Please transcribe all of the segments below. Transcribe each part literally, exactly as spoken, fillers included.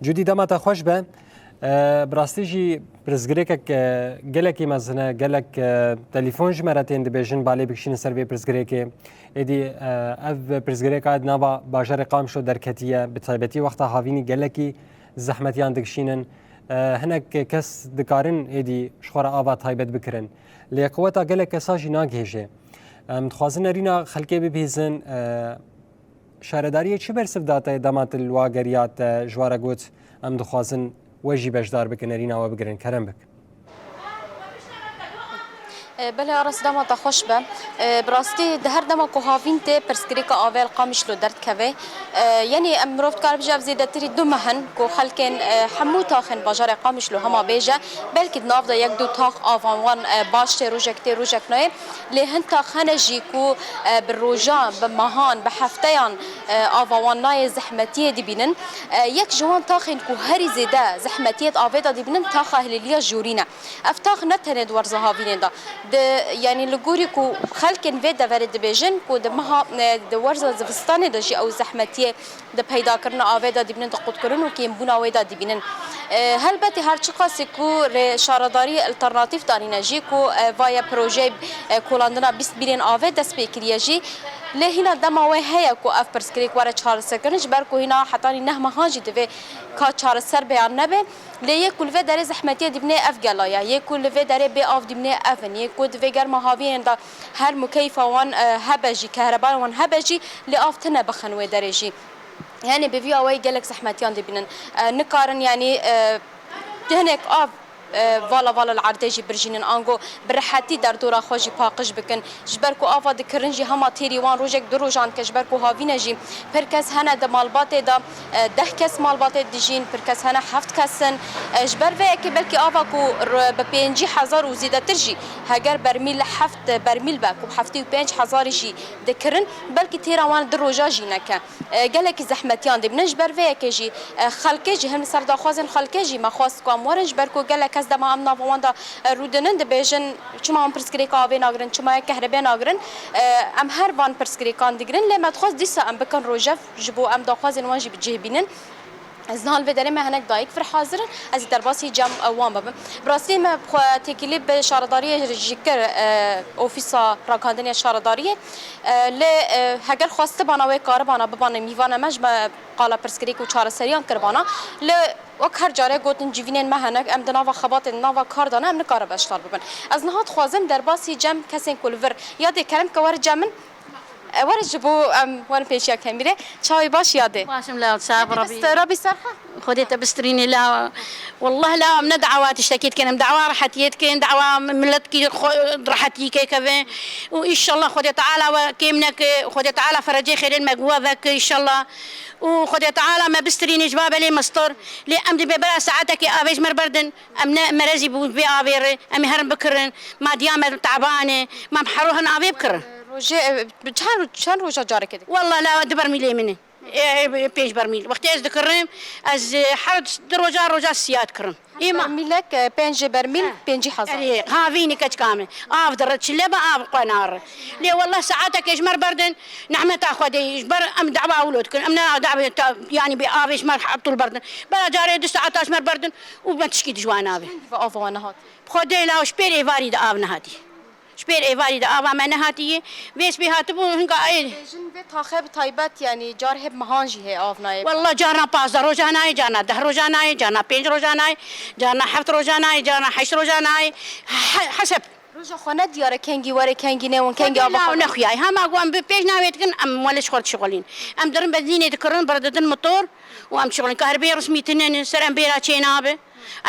Cûdî, dema te xweş be. E, bi rastî jî pirsgirêkek, e, gelekî mezin e, gelek, e, telefon ji me re tên dibêjin, balê bikişînin ser vê pirsgirêkê. Êdî, e, ev pirsgirêka di nava bajarê Qamişlo derketiye, bi taybetî wexta havînî gelekî zehmetiyan dikişînin. E, hinek kes dikarin êdî ji xwe re ava taybet bikirin. Lê qeweta gelek kesa jî nagihêje. Em dixwazin nerîna xelkê bibihîzin, e, Şaredariyê çi bersiv da te dema tu li wa geriya te ji wa re got, em dixwazin we jî beşdar bikin, nerîna we bigirin, kerem bik. E, belê Aras, dema te xweş be. E, bi rastî di her dema ku havîn tê, pirsgirêka avê li Qamişlo derdikeve. E, yanî em mirov dikare bije ev zêdetirî du meh in ku xelkên, e, hemû taxên bajarê Qamişlo hema bêje, belkî di nav de yek du tax ava wan, e, baş tê, rojek tê, rojek nayê. Lê hin tax hene jî ku, e, bi rojan, bi mehan, bi hefteyan, e, ava wan nayê, zehmetiyê dibînin. E, yek ji wan taxên ku herî zêde zehmetiyê di avê de dibînin, taxa Hilêliya Jorîn e. Ev tax ne tenê di werza havînê de. Di, yanî li gorî ku xelkên vê deverê dibêjin ku di meha, e, di werza zivistanê de jî ew zehmetiyê di peydakirina avê de dibînin, di qutkirin û kêmbûna wê de dibînin. E, helbetî her çiqasî ku rê şaredarî alternatîf danîne jî ku, e, vaye projeyê, e, kolandina bîst bîrên avê dest pê kiriye jî, lê hîna dema wê heye ku ev pirsgirêk were çareserkirin, ji ber ku hîna hetanî neh mehan jî divê ka çareser be yan nebe. Lê yê ku li vê derê zehmetiyê dibînê ev gela ye, yê ku li vê derê bê av dibînê ev in, yê ku di vê germa havînên de her mukeyfa wan, e, hebe jî, kehreba wan hebe jî, lê av tine bixin wê derê jî. Yanî bi vî awayî gelek zehmetiyan dibînin. E, nikarin, yanî, e, hinek av, e, vala vala li erdê jî birjînin, ango bi rehetî derdora xwe jî paqij bikin. Ji ber ku ava dikirin jî hema têrî wan rojek du rojan dike, ji ber ku havîn e jî pir kes hene di malbatê de, e, deh kes malbatê dijîn, pir kes hene heft kes in. E, ji ber vê yekê belkî ava ku r-, bi pêncî hezar û zêdetir jî heger bermîl heft bermîl be, ku heftê û pênc hezarî jî dikirin, belkî têra wan di roja jî neke. E, gelekî zehmetiyan dibînin. Ji ber vê yekê jî, e, xelkê jî, hin li ser daxwazên xelkê jî me xwest ku em werin, ji ber ku gelek kes dema em nava wan de, e, rûdinin, dibêjin, çima em pirsgirêka avê nagirin, çima ya kehrebê nagirin? E, em her van pirsgirêkan digirin, lê me dixwest dîsa em bikin rojev, ji bo em daxwazên wan jî bi cih bînin. Ez niha li vê derê me hinek dayik vir hazir in. Ez ê derbasî cem, e, wan bibim. Bi rastî me xwe têkilî bi şaredariyê jî kir, e, ofîsa ragihandinê şaredariyê. E, lê, e, heger xwestibana wê karibana bibane mîvana me, ji me qala pirsgirêk û çareseriyan kiribana. Lê wek her carê gotin civînên me hene, em di nava xebatê, di nava kar de ne, em nikarin beşdar bibin. Ez niha dixwazim derbasî cem kesên ku li vir ya dê kerem ke were cem min. E, were ji bo em werin pêşiya kemîrê. Çawê baş ya dê? Başim la, sağ ol, Rabî. Te Rabî serxe? Xwedê te bistirînê la. Wallah la, em ne dawa tiştekî dikin, em dawa rehetiyê dikin, dawa miletkî xwe rehetî kê keve. Û înşallah Xwedê Teala we kêm neke, Xwedê Teala ferecê xêrên me guwa veke înşallah. Û Xwedê Teala me bistirînê ji babelê mestor. Lê em dibê bera saetekê avê ji me berdin. Em ne merezî bû vê avê re, em ê herin bikirin. Ma diya me teban e, ma em hero hin avê bikirin. Rojê, e, çend, çend roja carekê dikir? Wallah la du bermîlê min e. E, e, pênc bermîl. Wextê ez dikirim, ez, e, her du roja, roja siya dikirim. Îma. Bermîlek, e, pênc bermîl, pêncî hezar. Erê, ha, vînî keçika min. Av dire, çile be av xwe nare. Lê wallah saetekê ji me berdin, nehmeta Xwedê, ji ber em dawa wilo dikin. Em ne dawa ta, yanî bi avê ji me hetul berdin. Bera carê du saeta ji me berdin. û me tişkî dijwa navê. Çend ve ava wan nehat? Bi Xwedê la ji pêr êvarî de av nehatî. Ji pêr êvarî de ava me nehatî ye. Vê spî hatibû hinga ê. Bêjin vê taxe bi taybet, yanî car hê bi mehan jî hê av nayê. Wallah carna pazdeh roja nayê, carna deh roja nayê, carna pênc roja nayê, carna heft roja nayê, carna heşt roja nayê. He-, hesep. Roja xwe ne diyar e, kengî were, kengî newin, kengî ava xwe. Xwedê la nexuyay. Hema ku em bi pêş navê dikin, em wele ji xwe dişixulîn. Em dirin benzînê dikirin, bir didin motor. û em şixulin. Kahribê resmî tune ne, ser em bêra çê nabe.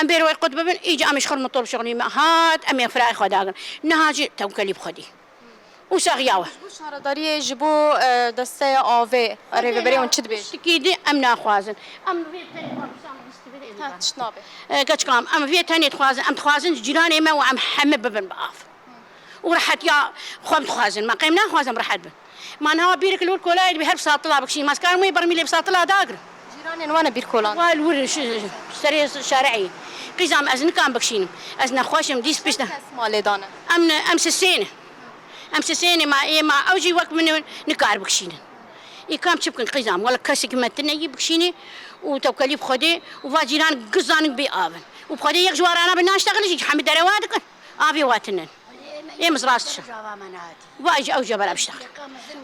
Em bêr wê qut bibin, îca em ji xir motor şixulî me. Hat, em ê firayê xwe dagin. Niha jî tewkelî bi Xwedî. Û saxiya we. Ji bo şaredariyê, ji bo, e, desteya avê, rêveberê hûn çi dibêjin? Tiştekî di em naxwazin. Em vê tenê xwe dişan bistibê. Ha, tişt nabe. E, keçikam, em vê tenê dixwazin, em dixwazin cîranê me û em heme bibin bi av. û rehetiya xwe dixwazin. Me qey em naxwazin em rehet bin. Ma niha bîrek li wir kolayê dibî her bi satila bikişînim. Ez karim wê bermîlê bi satila dagrim. Cîranên wan e bîr kolan. Wa li wir şi-, serê şareyê. Qîzam ez nikan bikişînim. Ez nexweş im, dîs pişt. Kes malê dane? Em ne, em sisê ne. Em sisê ne, ma ê ma ew jî wek min in, nikar bikişînin. Ê kam çi bikin qîzam? Wele kesekî me tune yî bikişînî. û tewkelî bi Xwedê û va cîran gizanin bê av in. Û bi Xwedê yek ji warana bi naştexilin jî hemî derewa dikin. Avê wa tinin. Ê min rast şi. Va ji ew jebera biştexil.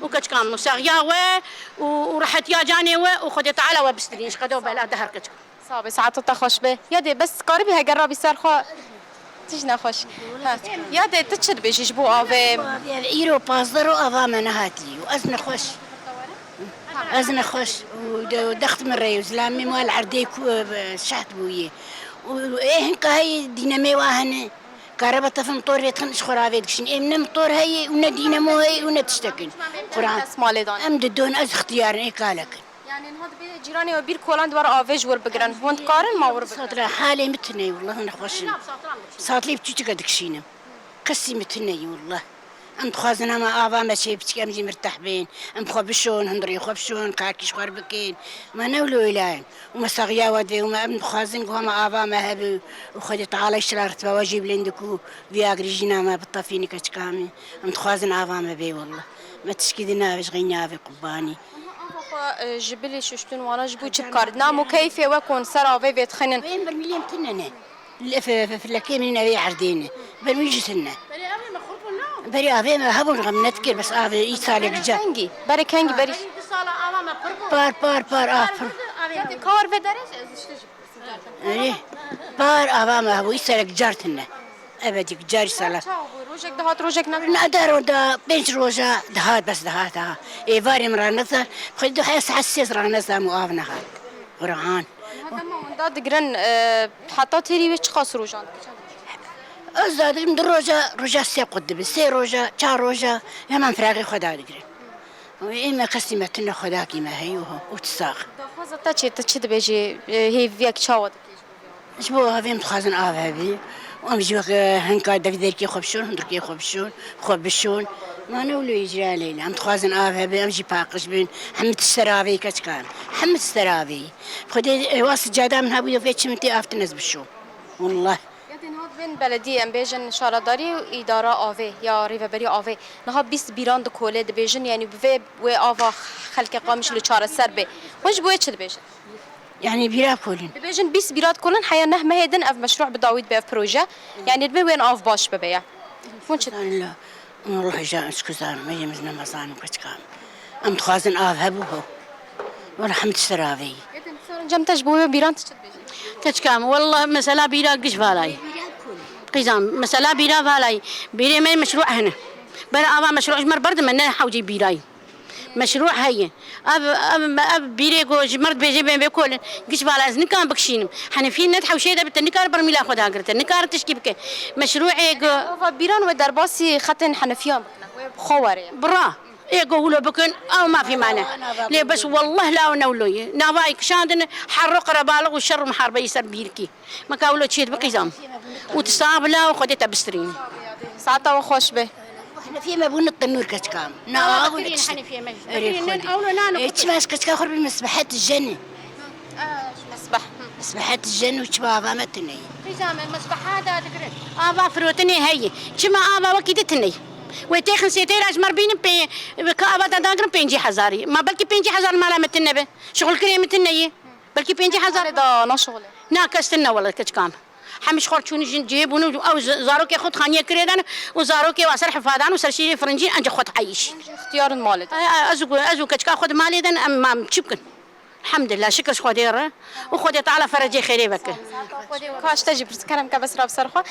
Û keçika min û saxiya we û, û rehetiya canê we û Xwedê Teala we bistirîn ji qeda û bela de her keçik. Sax be, saeta te xweş be. Ya dê bes karibî heger rabî ser xwe. Tij nexweş. Ha. Ya dê tu çi dibêjî ji bo avê? Ev îro pazdeh ro ava me nehatî û ez nexweş. Ez nexweş û de-, dext min rey û zilamê me li erdê ku, e, şehd bûye. Û ê hinka heyê dînemê wa hene. Kareba tefin motor vê dixin ji xwe ravê dikişin. Êm ne motor heye û ne dînemo heye û ne tiştekin. Quran. Kes malê dan. Em didon ez ixtiyar in ê kalekin. Yani niha dibê cîranê we bîr kolan di were avê ji wir bigirin. Hûn dikarin ma wir bigirin? Satra halê min tune ye, wallahî nexweş im. Satlê bi çûçika dikişînim. Kesî min tune ye, wallah. Em dixwazin hema ava me çê biçik, em jî mirteh bên. Em xwe bişon, hundirê xwe bişon, karkî ji xwe bikin. Me ne wilo îlayin. Û me saxiya we divê û me em dixwazin ku hema ava me hebe û Xwedê Teala îştila ritba we jî bilind ku vî agirî jîna me bitefîne keçika me. Em dixwazin ava me bê, wallah. Me tişkî di navê ji xeynî avê qurbanî. Aha, ava xwe, e, ji bilî şuştin wana ji bo çi bikar? Nam û keyfê we ku hûn ser avê vêdixînin. Wê em bermîlê em tune ne. Li fe-, fe-, filekê min evê erdê ne. Bermîl jî tune. Berê avê me xurt bûn, na? Berê avê me hebûn, xem nedikir, bes avê î salê Berê gica. Kengî? Berê kengî berî? Berî du sala ava me pir bû. Par, par, par, av pir. Kar vê derê ez işte ji Erê, par ava me hebû, îsal car tune. Ebedî carî sala. Çawa bû? Rojek dihat, rojek ne? Ne der o da pênc roja dihat, bes dihat ha. Êvarê min raneza, xwe du heye saet sêz raneza û av nehat. Quran. Niha dema hûn dadigirin, e, heta têrî wê çiqas rojan digirin? Ez dadigirim du roja, roja sê qut dibe, sê roja, çar roja, heman firaqê xwe dadigirin. Ê me kesî me tune xwedakî me heyî û, û tu sax. Daxwaza te çi, tu çi dibêjî, e, hêviyek çawa dikî ji bo vê avê? Ji bo avê em dixwazin av hebî. Û em jî wek, e, hinka devî derkê xwe bişon, hundirkê xwe bişon, xwe bişon. Ma ne wilo îcra leyne. Em dixwazin av hebî, em jî paqij bin. Hemî tişt ser avê keçikan. Hemî tişt ser avê. Xwedê, e, wa sicada min hebû, yê vê çi min tê av tune ez bişom. Wallah. Ya dê niha divên belediyê, em bêjin şaredarî û îdara avê ya rêveberiya avê, niha bîst bîran dikole, dibêjin, yanî bi vê wê ava xelkê Qamişlo çareser bê. Hûn ji bo wê çi dibêjin? Yanî bîra kolin. Dibêjin bîst bîra dikolin, heya neh mehê din ev meşrû bi dawî dibe, ev proje. Yanî divê wên av baş bibe ya. Hûn çi dibêjin? Wallahî ja ez ku zanim, ez ne mezanim keçika min. Em dixwazin av hebû ho. Wala hemî tişt ser avê yî. Yê te, em ser cem te ji bo wê bîran tu çi dibêjî? Keçika min, wala mesela bîra giş vala ye. Qîza min, mesela bîra vala ye. Bîrê me meşrû hene. Bera ava meşrû ji me re berdime, ne hewcê bîra ye. Meşrû heye. Ev, ev, ev bîrê ku ji me re dibêje bên vê kolin, giş vala ez nikarim bikişînim. Henefiyê ne di hewşeyê de be, te nikare bermîla xwe dagire, te nikare tişkî bike. Meşrûê ku Ava bîran wê derbasî xetên henefiyan bikine, wê bi xwe were. Bira, ê ku wilo bikin, ew mafî mane. Lê bes wallah la ew ne wilo ye. Navayê kişandin, herro qerebalix û şer û muharebe yî ser bîrkî. Me ka wilo çêt biqîzam. Û tu sax bila û Xwedê te bistirînî. Saeta we xweş be. Henefiyê me bûne tenûr keçika min. Na, ew ne Henefiyê me. Erê Xwedê. Ew ne, na, na, Ê, çima ez keçika xwe bî, me sibehet jenî. Mesbeh. Sibehet jenî û çima ava me tune ye. Qîza me, mesbeha da digirin. Ava firotinê heye. Çima ava wekî di tune ye. Wê têxin sêteyra ji me re bînin pê, ka ava da dagirin pêncî hezarî. Ma belkî pêncî hezar mala me tune be. Şixulkirê me tune ye. Belkî pêncî hezar. Malê da naşixulê. Na kes tune wele keçika min. Hemî ji xwe çûnî jin cihê bûn û ew z-, zarokê xwe dixaniyê kirê dan û zarokê wa ser hifadan û ser şîrê firincî enca xwe diheyîş. Hûn jî ixtiyar in malê de. Ay, ay, ez û, ez û keçika xwe di malê de ne, em, em çi bikin? Elhamdulillah, şikir ji Xwedê re û Xwedê Teala ferecê xêrê veke. Kaş te jî pirs kerem ke bes rav ser xwe.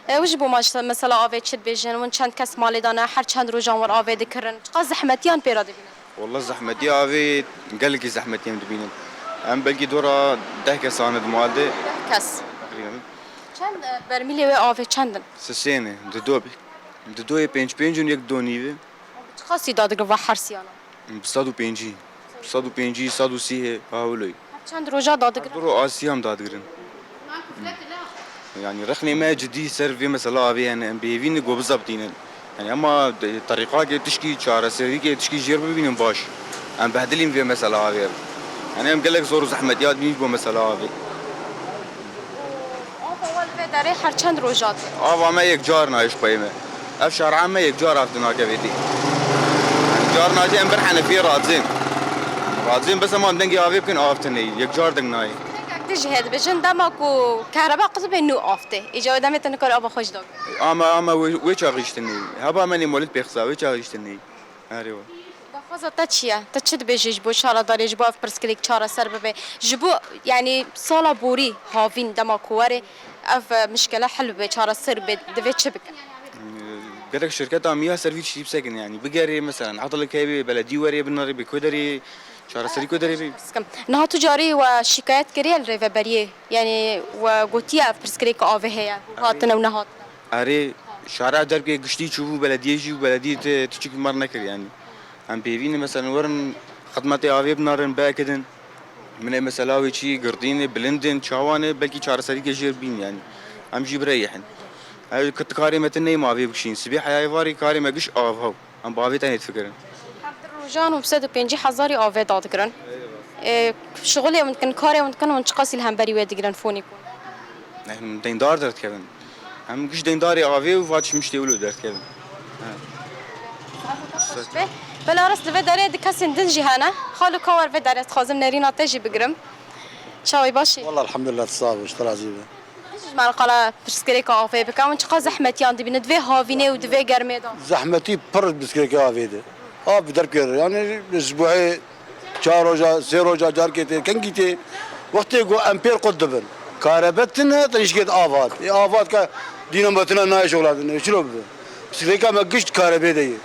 E, û ji bo maç-, mesela avê çi dibêjin? Hûn çend kes malê de ne? Her çend rojan wer avê dikirin? Çiqas zehmetiyan pê re dibînin? Wallah zehmetî avê gelekî zehmetî em dibînin. Em belkî dora deh kes ane di mal de. Deh kes. Teqrîben. Çend, e, bermîlê wê avê çend in? Sisê ne, dido bi. Didoyê pênc pênc in, yek do nîv e. Bi çiqasî dadigir va her siyana? Bi sed û pêncî. Sed û pêncî, sed û sî hê, ha wilo ye. Her çend roja dadigir? Her du ro asî em dadigirin. Yanî rexnê me cidî ser vê mesela avê hene, em bêhêvî ne ku bizebitînin. Yanî ema de-, terîqakê tişkî çareserîkê tişkî jêr bibînin baş. Em behdilîn vê mesela avê re. Yanî em gelek zor û zehmetiya dibîn ji bo mesela avê. Ava we li vê derê her çend roja tê? Ava me yek car nayê ji peyê me. Ev şara me yek car av dinake vê dê. Yanî car nayê em bir henefiyê razin. Dibên bes em dengê avê bikin, av tune ye. Yekcar deng nayê. Dengek din jî heye, dibêjin dema ku kehreba qut be nû av tê. Îca wê demê te nikare ava xwe jî dagire. Ama, ama wê, wê çaxî jî tune ye. Heba me nê molît pê xisa, wê çaxî jî tune ye. Erê we. Daxwaza te çi ye? Te çi dibêjî ji bo şaredariyê, ji bo ev pirsgirêk çareser bibe? Ji bo, yanî, sala borî havîn dema ku were, ev, e, mişkele hel bibe, çareser bibe, divê çi bike? Gerek şirketa miya ser vî tiştî bisekin, yanî bigerê, meselen, etalek heye bê beledî were binarê, bê ku derê çareserî ku derê bê. Pirskim. Niha tu carî we şikayet kiriye li rêveberiyê? Yanî we gotiye ev pirsgirêka avê heye, hatine û nehatine? Erê, şara derkê giştî çûbû belediyê jî û belediyê ti, ti çik mar nekir, yanî. Em pêvî ne, meselen, werin xidmetê avê binarin, biekidin. Min ê mesela wê çî girtînê, bilindin, çawan e, belkî çareserîkê jê bîn, yanî. Em jî bireyî hin. Ew kit karê me ti neyê ma avê bikişîn. Sibê heya êvarê karê me giş av hew. Em bi avê tenê difikirin. Her du rojan û sed û pêncî hezarî avê dadigirin. Ê, şixulê hûn dikin, karê hûn dikin, hûn çiqasî li hemberî wê digirin fonî ku? Em deyndar derdikevin. Em giş deyndarê avê û va tişmiştê wilo derdikevin. He. Belê Aras, li vê derê di kesên din jî hene. Xalo ka wer vê derê, dixwazim nerîna te jî bigirim. Çawî başî? Walla elhamdulillah, tu sax bî, ji te razî be. Ji me re qala pirsgirêka avê bike, hûn çiqas zehmetiyan dibînin di vê havînê û di vê germê de? Zehmetî pir pirsgirêka avê de. Av bi derkê re, yanî ji bo hê çar roja, sê roja carkê tê, kengî tê. Wextê ku em pêr qut dibin. Karebe tine, te nişkê de av hat. Ê av hat ke dîno me tine nayê şoxladin. Ê çilo bibe? Pirsgirêka me giş karebê de ye.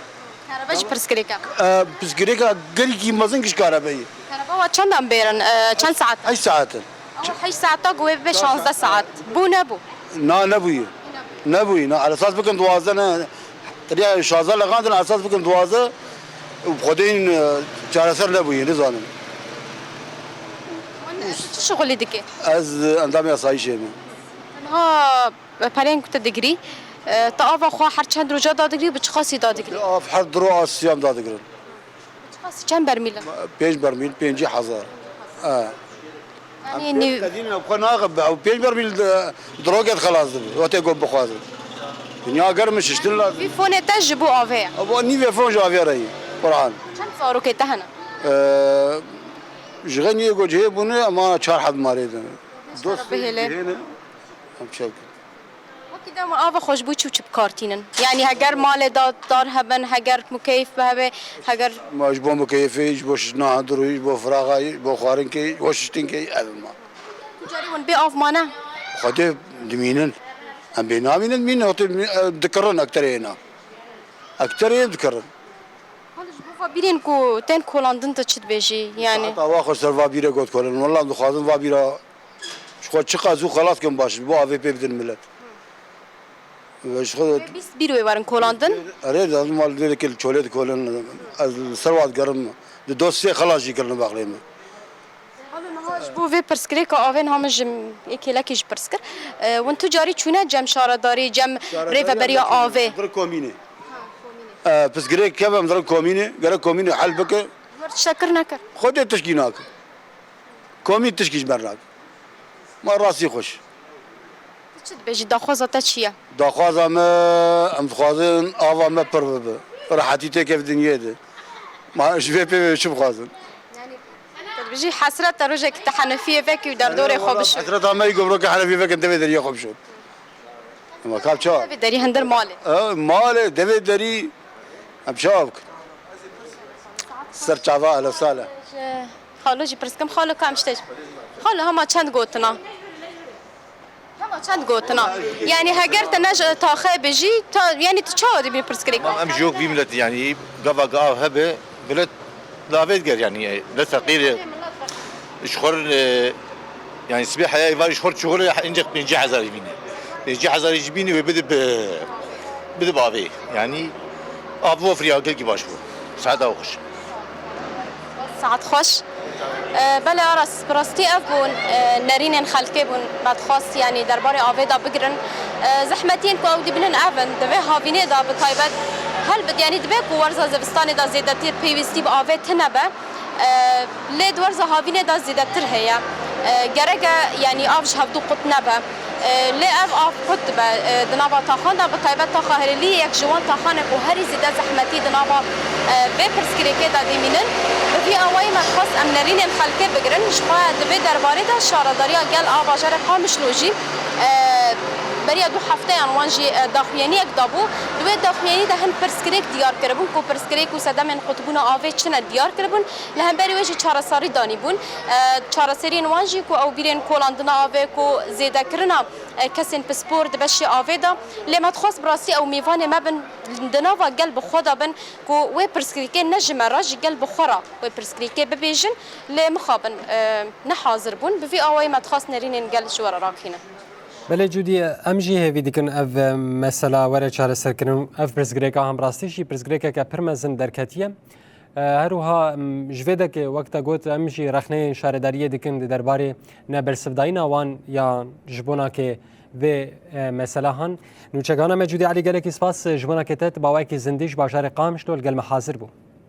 Karebe jî pirsgirêk e. E, pirsgirêka gelekî mezin giş karebe ye. Karebe wa çend em bêrin? E, çend saet? Heşt saet in. Ama heşt saeta ku wê bibe şazdeh saet. Bû nebû? Na, nebûye. Nebûye, na. Esas bikin duwazdeh ne. Tiriya şazdeh lexandin, esas bikin duwazdeh. Û bi Xwedê hîn, e, çareser nebûye, nizanim. Çi şixulî dikê? Ez, e, endamê asayîşê me. Niha perên ku te digirî, e, te ava xwe her çend roja dadigirî û bi çiqasî dadigirî? Av her du roja siyam dadigirin. Çiqas, çend bermîl in? Pênc bermîl, pêncî hezar. E. Yanî nîv- Qedîn ew xwe naxin, ew pênc bermîl di, di rokê de xelas dibe, wextê ku bixwazin. Dinya germ e, şiştin lazim. Vî fonê te ji bo avê ye? Abo nîvê fon ji avê re ye, Quran. Çend zarokê te hene? E, ji xwe niyê ku cihê bûne, ema çar heb marê de. Dost bihêle. Cihê ne. Em çew. Wekî dema ava xwe ji bo çi û çi bi kar tînin? Yanî heger malê da dar hebin, heger mukeyf bi hebe, heger Ma ji bo mukeyfê, ji bo şiştina hundirû, ji bo firaxa, ji bo xwarinkê, ji bo şiştinkê, ev ma. Tu carî hûn bê av mane? Xwedê dimînin. Em bê namînin, dimînin, xwedê dimînin, ev dikirin ekterê êna. Ekterê ên dikirin. Hal ji bo va bîrên ku tên kolandin tu çi dibêjî? Yanî. Saeta wa xwe ser va bîrê got kolin. Wela em dixwazin va bîra Ji xwe çiqas zû xelas kin baş, bo avê pê bidin milet. Ve ji xwe Vê bîst bîr wê werin kolandin. Erê, lazim mal vê dikê li çolê dikolin. Ez li ser wa digerim. Di dosê xelas jî kirin baxlê min. Halo niha ji bo vê pirsgirêka avê niha min ji ê kêlekê jî pirs kir. E, hûn tu carî çûne cem şaredarî, cem rêveberiya avê? Dir komînê. E, pirsgirêk keve em dir komînê, gerek komînê hel bike. Wer tiştek kir nekir? Xwedê tişkî nake. Komî tişkî ji ber nake. Ma rastî xweş. Tu çi dibêjî? Daxwaza te çi ye? Daxwaza me, em dixwazin ava me pir bibe. Rehetî têkeve dinyê de. Ma ji vê pê ve çi bixwazin? Yanî, tu dibêjî hesret te rojekî te henefiyê vekî û derdorê xwe bişo. Hesreta me yî gomroka henefiyê vekin devê deriyê xwe bişo. Ema kap ça? Devê derî hindir malê. E, malê, devê derî. Em çawa bikin? Ser çava, ehla sala. Ji xalo jî pirs kim, xalo ka em ji te jî. Xalo hema çend gotina? Hema çend gotina? Yanî heger te ne ji taxê bijî, ta, yanî tu çawa dibî pirsgirêk? Tamam, em ji yok vî milletî, yanî gava gav hebe, millet lavê diger, yanî ne feqîr e. Ji xwe re, e, yanî sibê heyayê var ji xwe re çûxure ancak pêncî hezar jî bîne. Pêncî hezar jî bîne wê bide bi, bide bi avê. Yanî av wafirî ya gelkî baş bû. Saeta xweş. Saet xweş. E, belê Aras, bi rastî ev bûn, e, nerînên xelkê bûn, me dixwast, yanî derbarê avê de bigirin. E, zehmetiyên ku ew dibînin ev in, di vê havînê de bi taybet, helbet, yanî dibe ku werza zivistanê de zêdetir pêwîstî bi avê tune be. E, lê di werza havînê de zêdetir heye. E, gerek e, yanî av ji hevdû qut nebe. Lê ev av qut dibe di nava taxan de, bi taybet taxa Hilîlî yek ji wan taxan e ku herî zêde zehmetî di nava vê pirsgirêkê de dimînin. Bi vî awayî me dixwest em nerînên xelkê bigirin. Ji xwe di vê derbarê de Şaredariya Gel a bajarê Qamişlo jî beriya du hefteyan wan jî daxuyaniyek dabû. Di wê daxuyanî de hin pirsgirêk diyar kiribûn ku pirsgirêk û sedemên qutbûna avê çi ne diyar kiribûn. Li hemberî wê jî çareserî danîbûn. Çareseriyên wan jî ku ew bîrên kolandina avê ku zêdekirina kesên pispor di beşê avê de. Lê me dixwest bi rastî ew mêvanê me bin, di nava gel bi xwe de bin ku wê pirsgirêkê ne ji me re, ji gel bi xwe re wê pirsgirêkê bibêjin. Lê mixabin ne hazir bûn. Bi vî awayî me dixwest nerînên gel ji we re rakînin. Belê Cûdî, em jî hêvî dikin ev mesela were çareserkirin û ev pirsgirêka hem rastî jî pirsgirêkeke pir mezin derketiye. Her wiha ji vê dekê wek te got em jî rexneyên şaredariyê dikin di derbarê nebersivdayîna wan ya ji bonakê vê mesela han. Nûçegana me Cûdî Elî, gelekî spas ji bonakê te, tu bawayekî zindî ji bajarê Qamişlo li gel me hazir bû.